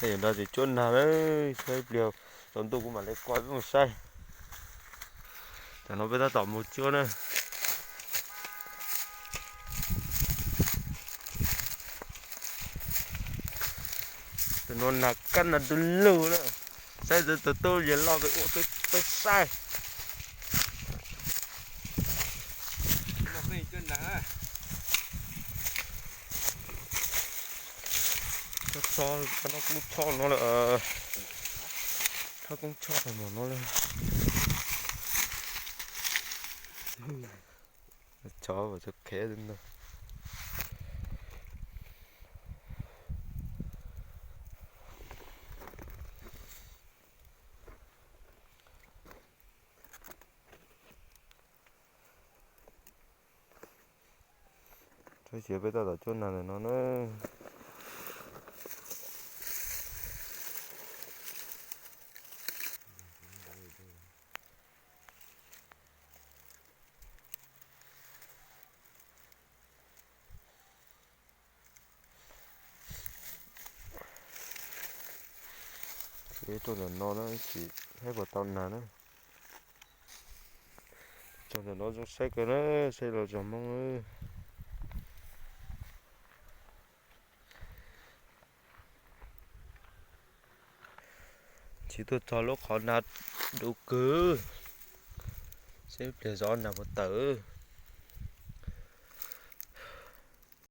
Tej zaum no tsis cuab nag na, saib ib pliag tsaus ntuj kuv mam li coj peb mus saib. Tam no peb tab tom mus cuab na. Tam no nag kab nag du lug na. Saib tus tub yawg loj peb ua peb saib. Txhob, txhob no koob tshob no lawm. Txhob koob tshob tag npaum no lawm. Txhob, txhob khev ntag. Txhob, peb tab tom cuab nag ntawm no na. Ces tuaj ntawm no na, tsis saib puas tau nag na. Txog ntawm no zoo saib kawg na, saib los zog Hmoob. Tsis tuaj txog lub qhov nag du kawg, saib pliag zov nag puas tawm.